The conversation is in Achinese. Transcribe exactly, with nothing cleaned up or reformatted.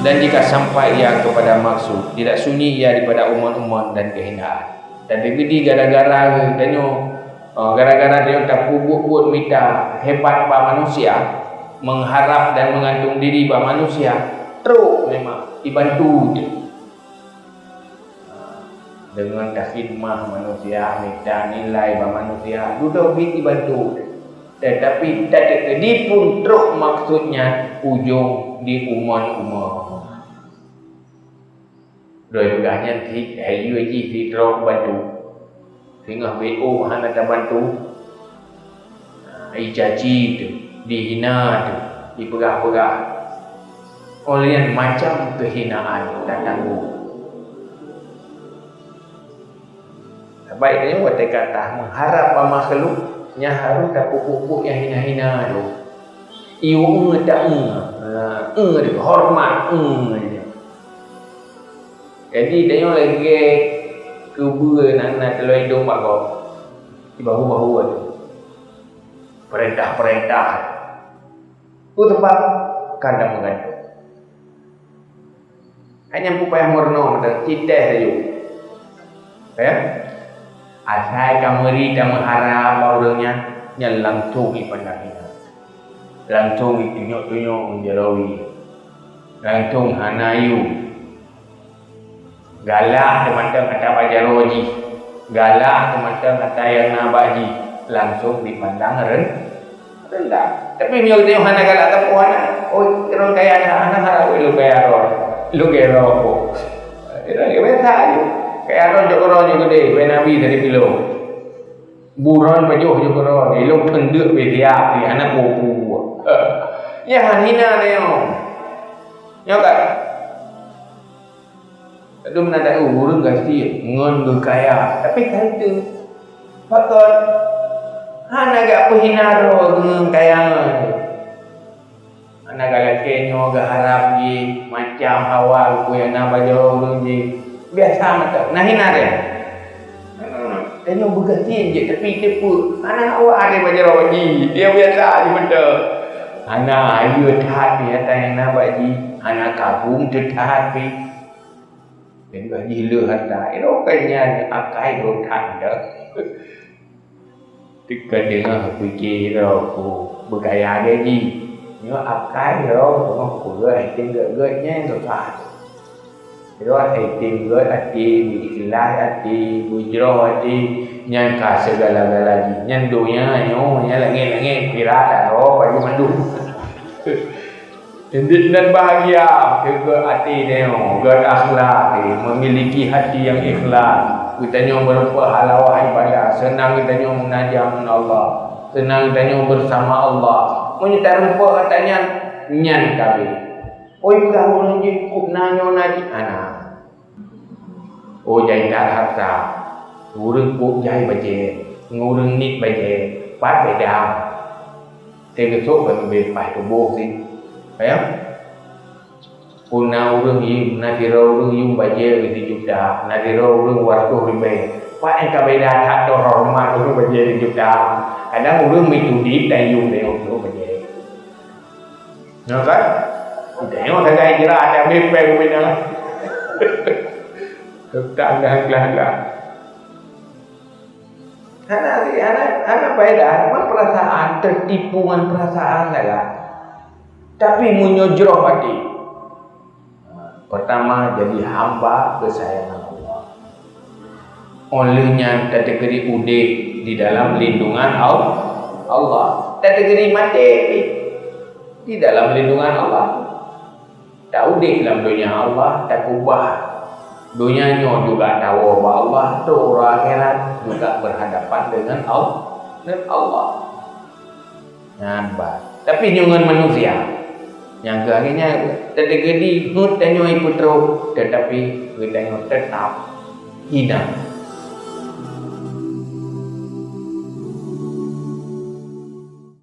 Dan jika sampai ia kepada maksud, tidak sunyi ia daripada umon-umon dan kehinaan. Dan teujadi gara-gara tanyoe, eh, gara-gara tanyoe tapeubuet-buet mita hebat bak manusia, mengharap dan menggantung diri bak manusia, trok memang dibantu teuh. Deungon takhidmah manusia, mita nilai bak manusia, dudoe bit dibantu. Tetapi tateukedi pun trok maksud nyan ujong di umon-umon. Droe peugah nyan si, hai yue jih sidroe bantu. Singoh B O hana tabantu. Icaci teuh, dihina teuh, dipeugah-peugah. Óh lheueh nyan macam keuhinaan tatanggong. Sabab tanyoe watée ka tameuharab bak makhluk, nyan harôh tapeubuet-buet nyang hina-hina teuh. Ieu ngeue ta ngeue, ha, ngeue teuh, horeumat ngeue teuh. Jadi tanyoe lagée keubeue nyang na teuloe idong bak gob, di bahu-bahu teuh. Peurintah-peurintah. Peue teupeu? Ka na meugantung. Hanya peue payah meurunoe mantong, cit teh laju. Ya? Asai ka meuri tameuharab bak ureuëng nyan, nyan langsong jipandang hina. Langsong jitunyok-tunyok ngon jaroe. Langsong hana yue. Galak teuh mantong ata bak jaroe jih, galak teuh mantong ata nyang na bak jih, langsong jipandang ren-, rendah. Tapi meunyoe geutanyoe hana galak sapeue hana, oh, ureuëng kaya na, hana harap lôn kaya droe, lôn kaya droe. Biasa aju. Kaya droe jok keudroe jok keudeh, bak Nabi tadi piloh. Buron pajoh jok keudroe, ilong peundeuk bak siap, hana peue-peue. Nyan hina tanyoe. Nyoe kan? Ladôm na tahu ureuëng gasien ngon geukaya, tapi ka itu. Pakon? Hana gak peuhina droe ngon kaya ngon. Hana gak lakée nyoe geuharab jih macam hawa geupeue nyang na bak jaroe ureuëng jih. Biasa mantong. Na hina deh. Tanyoe beugasien jih tapi teupeu. Hana hawa deh bak jaroe jih. Dia biasa jih mantong. Hana ayeue that di ata nyang na bak jih. Hana kagum teuh that pih. Jadi bak jih le harta. Inoe ka nyan akai droe that dah. Teuka deungoe pike droe ku beugaya lagée jih. Nyoe akai droe teungoh peugah item gét-gét nyan susah. Droe item gét até, beuikhlas até, beujroh até, nyan ka sigala-gala jih. Nyan donya nyoe, nyan langét-langét, akhirat, droe paju mandum. Indik nan bahagia, keu gét até tanyoe, gét akhlak, eh, memiliki hati yang ikhlas. Geutanyoe meurumpok halawa ibadah, seunang geutanyoe munajah ngon Allah, seunang geutanyoe beusama Allah. Meunyoe tarumpok ata nyan, nyan kabeh. Oi, peugah ureuëng jih, kuk na nyoe na jih, hana. Oh, jai that harta. Ureuëng pok jai bajée, ngon ureuëng niet bajée, pat beda. Teugeusok ban ubé paih tuboh sih. Paham? Oh, na ureuëng yum, na sidroe ureuëng yum bajée sijuta, na sidroe ureuëng dua reutôh ribée. Pat nyang ka beda that teuhoreumat ureuëng bajée sijuta. Kadang ureuëng mitudi dan yum lé ureuëng bajée. Nyoe kan? Tengok sagai jera ada mepeng bina. Tetap dah glah-glah. Hana, hana, hana faedah, cuma perasaan, tertipu ngon perasaan saja. Tapi meunyoe jroh até, pertama jadi hamba kesayangan Allah. Óh lheueh nyan tateukeuri udeb di dalam lindungan Al-, Allah. Tateukeuri maté pih di dalam lindungan Allah. Taudeb lam donya Allah, takeubah. Donya nyoe juga tawoe bak Allah, trok uroe akhirat juga berhadapan dengan Al-, dengan Allah. Nyan bah. Tapi nyoe ngon manusia. Nyang keu akhé nyan, tateukeudi heuet tanyoe ipeutrok, tetapi geutanyoe tetap hina.